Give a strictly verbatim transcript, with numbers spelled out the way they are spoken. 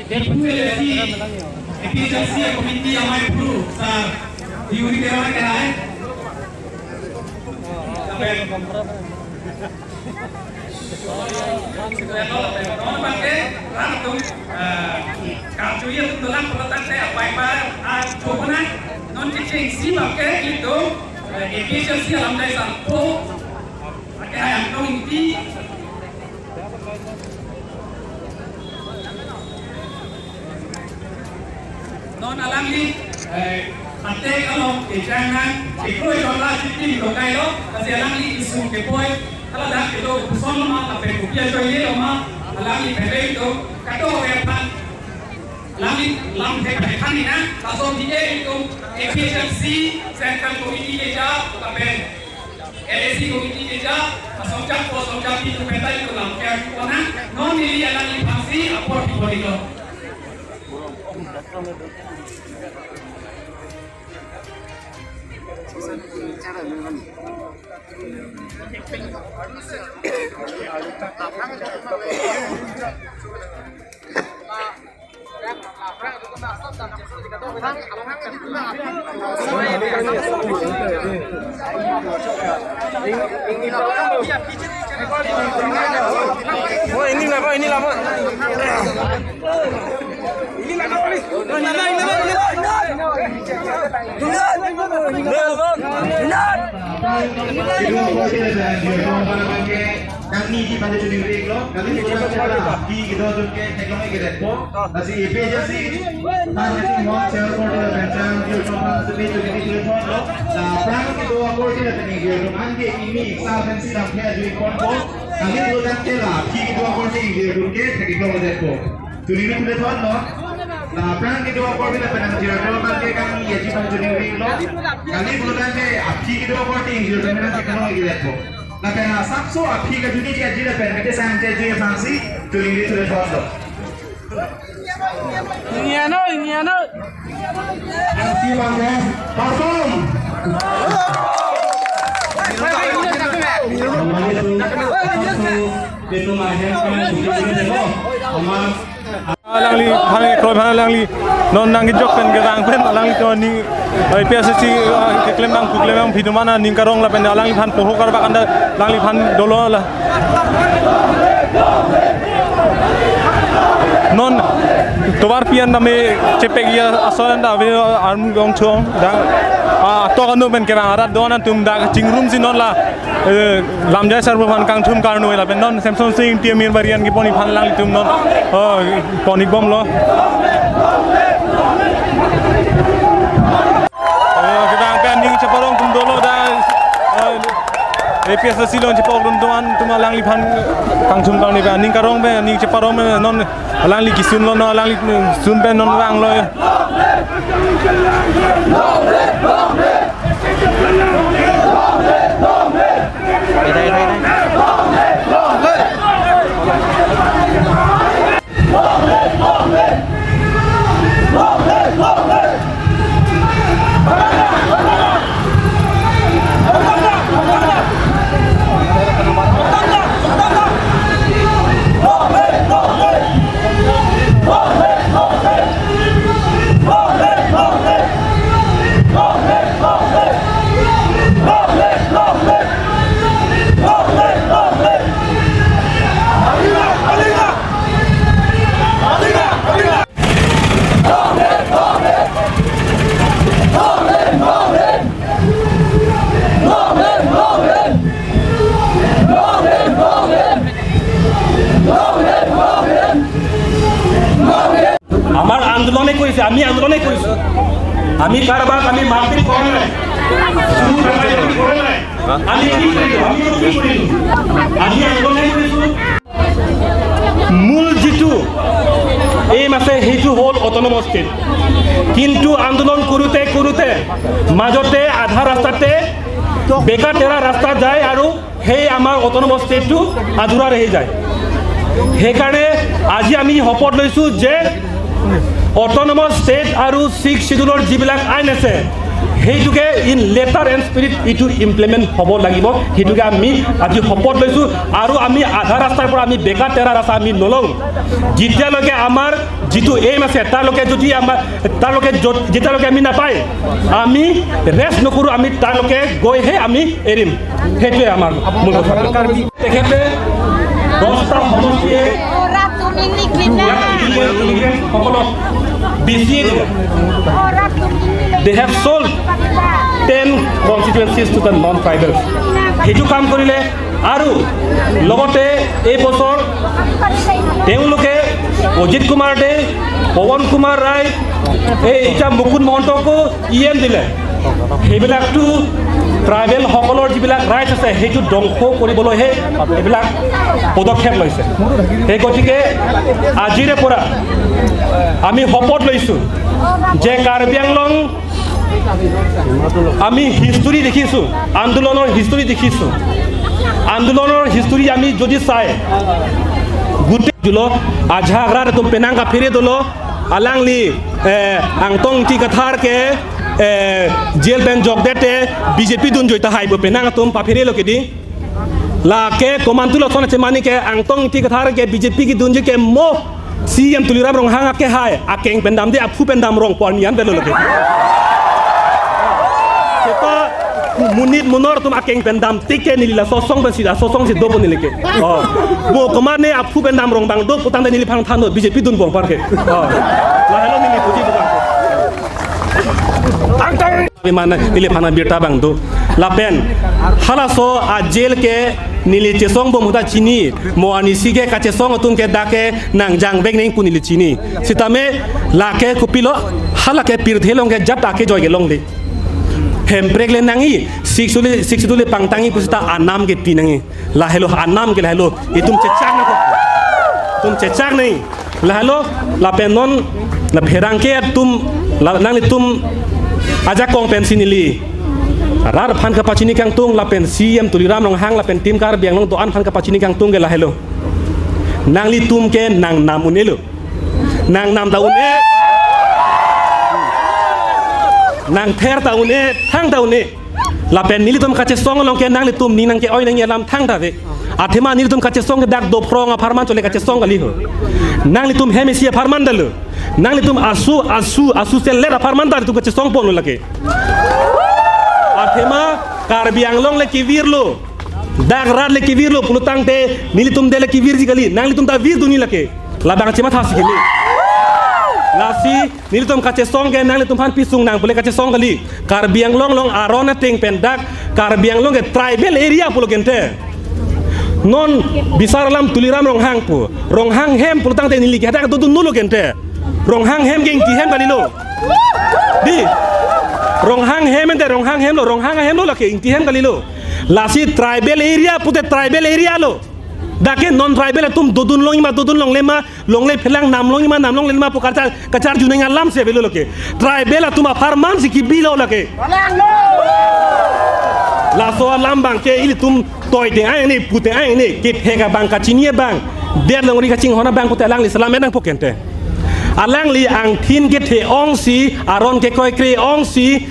Deputy A C, A P H L C committee amei aphu, sir, Yuri Teron ke hai. Non abangke, latum, eh, karjuji atum dolang pulotangte, apai pa, ah, chokona, non kechengsi abangke, ilitum, eh, A P H L C alamjai sarpo, ake hai Angtong Ingti. Non alangli, eh, ate along kejang nang, kekroi jongla chitim dokai lo, lasi alangli isung kepoi, hala dak kedo puson lo ma, lapen kopi ajoine lo ma, alangli pebe itu, kato ke pan, alangli lam ke pai kan ni na, laso di e itu, A P H L C, Central Committee keja, lapen L A C committee keja, asong chak po, asong chak pi tu petai tu lam kya kona, non neli alangliphan si apor pi bori lo. Oh, ini lah, Pak, ini lah, Pak. Ini lah, Pak. Nangji pada chuni ring lo, kali ini kita aphi kedo atum ke theklong ke detpo. Lasi A P H L C, marketing hall chair for the Bencham, you come to me to the third lo. La prang kedo akorte la tani dia tum anke ini exam si dam ke ajui ponpo. Kali itu dan ke la aphi kedo akorte dia tum ke theklong ke detpo. Tuni ni thule thon lo. La prang kedo akorte la penang dia tum anke kami ya jipan chuni ring lo. Kali itu dan ke aphi kedo akorte dia tum ke theklong ke detpo. Lapen asapso aphi kajuni ji aji lapen mete sang ji aji aphansi tuling di tuling thon lo. Ini ano, ini ano. Yang si bang ya, perform. Kembali tu, perform tu, itu mah yang kena tulis di lo. Amat Alangliphan kekroi aphan alangli non nangkejok pen kevang pen alangli to ning, eh, A P H L C, eh, keklem nang, keklem nang aphi atum an aning karong lapen alangliphan porho karbak anta alangliphan dolo la. Non tovar pi an tame chepek ya ason anta ave arm gong chong da, ah, to kanu pen kevang arat do-an atum dak chingrumsi non la. Eh, lamjai sarpo aphan kangthum karnu lapen non Semson Sing Tiamir Barian kepon iphan alanglitum non, oh, pon ikbom lo. Eh, kedang pen aning cheparong atum dolo da, eh, A P H L C along cheparong atum an atum alangliphan kangthum karnu pen aning karong pen aning cheparong pen non alangli kisun lo, non alangli sun pen non vang lo. আমাৰ আন্দোলনে কৰিছে, আমি আন্দোলনে কৰিছো। আমি কাৰোবাক আমি মাৰপিট কৰা নাই, চুৰ ডকাইতি আমি কৰা নাই। আমি কি কৰিলো? আমি কি কৰিলো? আমি আন্দোলনে কৰিছো। মূল যিটো এইম আছে, সেইটো হ'ল অট'নমাছ ষ্টেট। কিন্তু আন্দোলন কৰোঁতে কৰোঁতে মাজতে আধা ৰাস্তাতে বেকা তেৰা ৰাস্তা যায় আৰু সেই আমাৰ অট'নমাছ ষ্টেটটো আধৰুৱা ৰৈ যায়। সেইকাৰণে আজি আমি শপত লৈছো যে অট'নমাছ ষ্টেট আৰু ছিক্স শ্বিডিউলৰ যিবিলাক আইন আছে, সেইটোকে ইন লেটাৰ এণ্ড স্পিৰিট এইটো ইমপ্লিমেণ্ট হ'ব লাগিব। সেইটোকে আমি আজি শপত লৈছো আৰু আমি আধা ৰাস্তাৰ পৰা আমি বেকা তেৰা ৰাস্তা আমি নলওঁ। যেতিয়ালৈকে আমাৰ যিটো এইম আছে, তাৰলৈকে যদি আমাৰ, তাৰলৈকে য'ত, যেতিয়ালৈকে আমি নাপায়, আমি ৰেষ্ট নকৰোঁ, আমি তাৰলৈকে গৈহে আমি এৰিম। সেইটোৱে আমাৰ মূল কথা। তেখেতে দহটা সমষ্টিয়ে ইয়াত ইলিগেল ইমিগ্ৰেণ্টসকলক বিচিয়ে দিলে। They have sold ten constituencies to the non-tribals. সেইটো কাম কৰিলে আৰু লগতে এই বছৰ তেওঁলোকে অজিত কুমাৰ দে, পৱন কুমাৰ ৰায়, এই এতিয়া মুকুট মহন্তকো ই এম দিলে। সেইবিলাকতো ট্ৰাইবেলসকলৰ যিবিলাক ৰাইটছ আছে, সেইটো ধ্বংস কৰিবলৈহে এইবিলাক পদক্ষেপ লৈছে। সেই গতিকে আজিৰে পৰা আমি শপত লৈছোঁ যে কাৰ্বি আংলং আমি হিষ্টৰী দেখিছোঁ, আন্দোলনৰ হিষ্টৰী দেখিছোঁ। আন্দোলনৰ হিষ্টৰী আমি যদি চাই, গোটেই julo, ajahak rat atum penang kaphere dolo, alangli, eh, Angtong Ingti Kathar ke, eh, jail pen jokdete B J P dunjoi tahai pu penang atum papherelo kedi. Lake komantu lason achemani ke Angtong Ingti Kathar ke B J P kedunji ke mo C E M Tuliram Ronghang akehai, akeng pen damde, aphu pen dam rong pon yan velo lake. Seta monit monor atum akeng pen dam tik ke neli laso asong pensi, laso asongsi dopo neli ke. Oh. Mo komatne aphu pen dam rong bang do putangte neliphan thannon B J P dunbom apar ke. Oh. Lahelo neli puji bang. Angtong. Bimana neliphan birta bang do. Lapen halaso a-jail ke neli chesongbom ahut ta chini, mo arnisi ke kachesong atum ke dak ke nangjang vek neng pu neli chini. Sitame lake kopilo, halake pirthe along ke jat ake joy ke longle. Hemprek le nangji, Sixth Schedule, Sixth Schedule le pangtangji pusita anam ke pi nangji. Lahelo anam ke lahelo. Itum chechak nangkok. Itum chechak nangji. Lahelo lapen non la pherangke atum la nanglitum ajakong pensi neli rat aphan kapachini kangtung lapen C E M Tuliram Ronghang lapen team Karbi Anglong do-an aphan kapachini kangtung ke lahelo. Nanglitum ke nangnam un-elo. Nangnam ta un-e. Nangther ta un-e, thang ta un-e. Lapen nelitum kachesong along ke nanglitum ning nangke-oi nangji alam thangta ave. Athema nelitum kachesong ke dak dophrong apharman chole kachesong kali ho. Nanglitum hem isi apharman dalo. Nanglitum asu, asu, asu selet apharman ta nelitum kachesong ponlo lake. Athema Karbi Anglong le kevirlo. Dak rat le kevirlo pulotangte nelitum de le kevirji kali. Nanglitum ta virdunji lake. Labang chematha si kali. Lasi nelitum kachesong ke nanglitum aphan pisung nang pule kachesong kali. Karbi Anglong along aron ateng pen dak Karbi Anglong ke tribal area pulo kente. Non bisar alam Tuliram Ronghang pu. Ronghang hem pulotangte neli ke hadak dodunlo kente. Ronghang hem ke Ingti hem kalilo. Di. Ronghang hem ente Ronghang hemlo, Ronghang hemlo lake Ingti hem kalilo. Lasi tribal area pute tribal area lo. Dak ke non tribal atum dodun longji ma, dodun longle ma, longle phelang, nam longji ma, nam longle ma pu kachar, kacharju nangji alam si avelo lake. Tribal atum apharman si kebilo lake. Laso alam abang ke ilitum toi te ai ne, pu te ai ne, kethek abang, kachini abang, det longri kachinghon abang pute alangli selam enang po kente. Alangli angthin kethe ongsi, aron kekoikre ongsi,